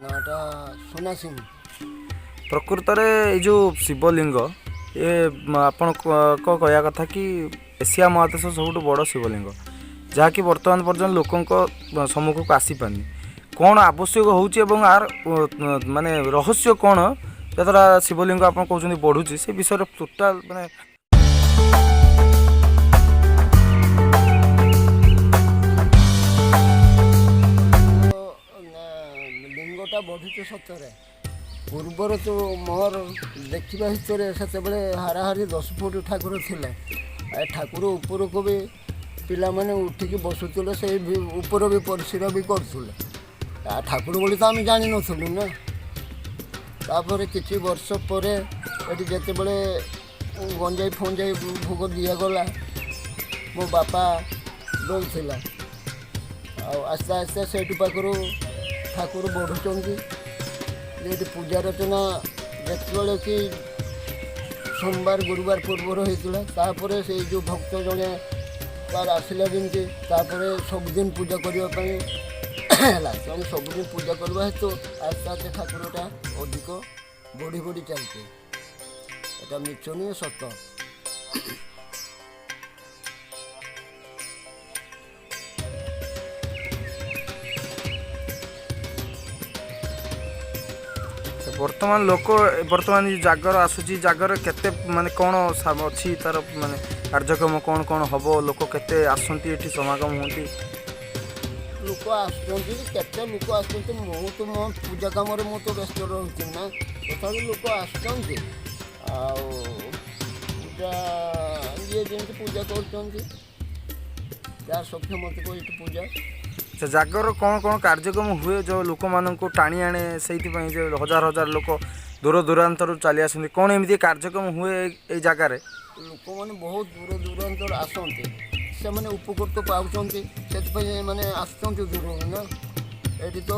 ନାଁଟା ସୋନା ସିଂ। ପ୍ରକୃତରେ ଏଇ ଯେଉଁ ଶିବଲିଙ୍ଗ ଏ ଆପଣଙ୍କ କହିବା କଥା କି ଏସିଆ ମହାଦେଶ ସବୁଠୁ ବଡ଼ ଶିବଲିଙ୍ଗ, ଯାହାକି ବର୍ତ୍ତମାନ ପର୍ଯ୍ୟନ୍ତ ଲୋକଙ୍କ ସମ୍ମୁଖକୁ ଆସିପାରିନି। କ'ଣ ଆବଶ୍ୟକ ହେଉଛି ଏବଂ ଆର ମାନେ ରହସ୍ୟ କ'ଣ, ଯାହାଦ୍ୱାରା ଶିବଲିଙ୍ଗ ଆପଣ କହୁଛନ୍ତି ବଢ଼ୁଛି, ସେ ବିଷୟରେ ଟୋଟାଲ୍ ମାନେ ଲିଙ୍ଗଟା ବଢ଼ୁଛି ସତରେ। ପୂର୍ବରୁ ତ ମୋର ଦେଖିବା ଭିତରେ ସେତେବେଳେ ହାରାହାରି 10 ଫୁଟ ଠାକୁର ଥିଲେ। ଏ ଠାକୁର ଉପରକୁ ବି ପିଲାମାନେ ଉଠିକି ବସୁଥିଲେ, ସେଇ ଉପର ବି ପରିସର ବି କରୁଥିଲେ। ଠାକୁର ବୋଲି ତ ଆମେ ଜାଣିନଥିଲୁ ନା। ତାପରେ କିଛି ବର୍ଷ ପରେ ଏଠି ଯେତେବେଳେ ଗଞ୍ଜାଇ ଫଞ୍ଜାଇ ଭୋଗ ଦିଆଗଲା, ମୋ ବାପା ଦେଉଥିଲା, ଆଉ ଆସ୍ତେ ଆସ୍ତେ ସେଇଠୁ ପାଖରୁ ଠାକୁର ବଢ଼ୁଛନ୍ତି। ଏଠି ପୂଜା ରଚନା ଯେତେବେଳେ କି ସୋମବାର ଗୁରୁବାର ପୂର୍ବରୁ ହେଇଥିଲା, ତାପରେ ସେଇ ଯେଉଁ ଭକ୍ତ ଜଣେ ତାର ଆସିଲା ଯେମିତି, ତାପରେ ସବୁଦିନ ପୂଜା କରିବା ପାଇଁ ହେଲା। ତେଣୁ ସବୁଦିନ ପୂଜା କରିବା ହେତୁ ଆସ୍ତେ ଆସ୍ତେ ଠାକୁରଟା ଅଧିକ ବଢ଼ି ବଢ଼ି ଚାଲିଛି। ଏଟା ମିଛ ନୁହେଁ, ସତ। ବର୍ତ୍ତମାନ ଲୋକ ବର୍ତ୍ତମାନ ଯେଉଁ ଜାଗର ଆସୁଛି, ଜାଗର କେତେ ମାନେ କ'ଣ ଅଛି ତାର ମାନେ କାର୍ଯ୍ୟକ୍ରମ କ'ଣ କ'ଣ ହେବ, ଲୋକ କେତେ ଆସନ୍ତି ଏଠି ସମାଗମ ହୁଅନ୍ତି? ଲୋକ ଆସୁଛନ୍ତି, କେତେ ଲୋକ ଆସୁଛନ୍ତି। ମୁଁ ତ ମୋ ପୂଜା କାମରେ ମୁଁ ତ ବ୍ୟସ୍ତ ରହୁଛି ନା, ତଥାପି ଲୋକ ଆସୁଛନ୍ତି। ଆଉ ପୂଜା ଯିଏ ଯେମିତି ପୂଜା କରୁଛନ୍ତି, ଯାହା ସକ୍ଷମତିକ ଏଠି ପୂଜା। ସେ ଜାଗର କ'ଣ କ'ଣ କାର୍ଯ୍ୟକ୍ରମ ହୁଏ ଯେଉଁ ଲୋକମାନଙ୍କୁ ଟାଣି ଆଣେ, ସେଇଥିପାଇଁ ଯେ ହଜାର ହଜାର ଲୋକ ଦୂର ଦୂରାନ୍ତରୁ ଚାଲି ଆସନ୍ତି, କ'ଣ ଏମିତି କାର୍ଯ୍ୟକ୍ରମ ହୁଏ ଏଇ ଜାଗାରେ? ଲୋକମାନେ ବହୁତ ଦୂର ଦୂରାନ୍ତରୁ ଆସନ୍ତି, ସେମାନେ ଉପକୃତ ପାଉଛନ୍ତି, ସେଥିପାଇଁ ଏମାନେ ଆସୁଛନ୍ତି ଦୂରରୁ ନା। ଏଠି ତ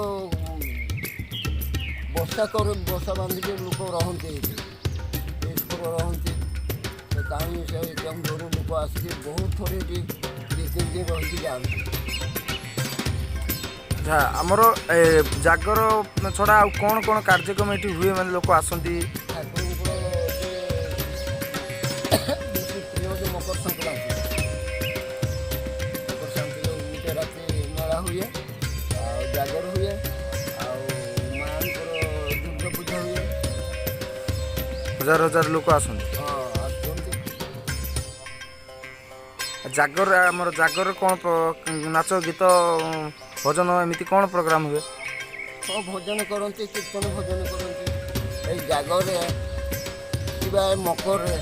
ବସା କର, ବସା ବାନ୍ଧିକି ଲୋକ ରହନ୍ତି, ଏଇଠି ଏଇସବୁ ରହନ୍ତି। କାହିଁ ସେ କେଉଁଝରରୁ ଲୋକ ଆସିକି ବହୁତ ଥର ଏଠି 2 3 ଦିନ ରହିକି ଯାଆନ୍ତି। ଆଚ୍ଛା, ଆମର ଜାଗର ଛଡ଼ା ଆଉ କ'ଣ କ'ଣ କାର୍ଯ୍ୟକ୍ରମ ଏଠି ହୁଏ, ମାନେ ଲୋକ ଆସନ୍ତି? ଠାକୁରଙ୍କର ଯେ ବେଶୀ ପ୍ରିୟ ଯେ ମକର ସଂକ୍ରାନ୍ତି। ମକର ସଂକ୍ରାନ୍ତି ଗୋଟେ ରାତି ମେଳା ହୁଏ, ଆଉ ଜାଗର ହୁଏ, ଆଉ ମାଆଙ୍କର ଦୁର୍ଗା ପୂଜା ହୁଏ। ହଜାର ହଜାର ଲୋକ ଆସନ୍ତି। ହଁ, ଆସୁଛନ୍ତି। ଜାଗର ଆମର ଜାଗର କ'ଣ ନାଚ ଗୀତ ଭଜନ ଏମିତି କ'ଣ ପ୍ରୋଗ୍ରାମ୍ ହୁଏ? ହଁ, ଭଜନ କରନ୍ତି, କୀର୍ତ୍ତନ ଭଜନ କରନ୍ତି। ଏଇ ଜାଗରରେ କିମ୍ବା ଏ ମକରରେ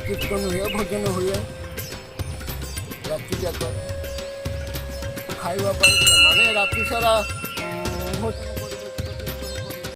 କୀର୍ତ୍ତନ ହୁଏ, ଭଜନ ହୁଏ ରାତି ଯାକ। ଖାଇବା ପାଇଁ ମାନେ ରାତି ସାରା ଭୋଜନ